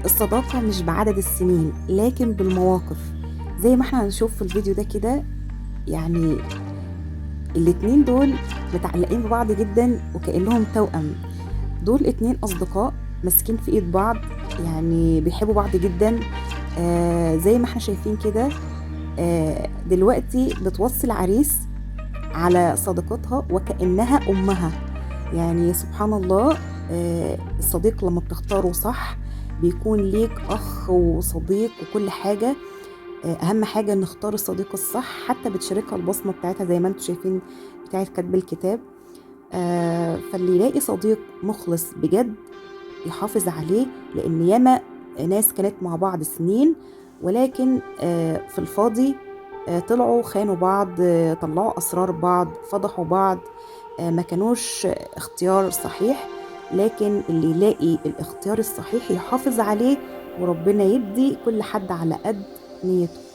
الصداقة مش بعدد السنين لكن بالمواقف، زي ما احنا هنشوف في الفيديو ده كده. يعني الاتنين دول متعلقين ببعض جدا وكأنهم توأم. دول اتنين أصدقاء ماسكين في ايد بعض، يعني بيحبوا بعض جدا. زي ما احنا شايفين كده. دلوقتي بتوصي العريس على صديقتها وكأنها أمها. يعني سبحان الله، الصديق لما بتختاره صح بيكون ليك أخ وصديق وكل حاجة. أهم حاجة نختار الصديق الصح، حتى بتشاركها البصمة بتاعتها زي ما انتم شايفين بتاعت كاتب الكتاب. فاللي يلاقي صديق مخلص بجد يحافظ عليه، لأن ياما ناس كانت مع بعض سنين ولكن في الفاضي طلعوا خانوا بعض، طلعوا أسرار بعض، فضحوا بعض، ما كانوش اختيار صحيح. لكن اللي يلاقي الاختيار الصحيح يحافظ عليه، وربنا يدي كل حد على قد نيته.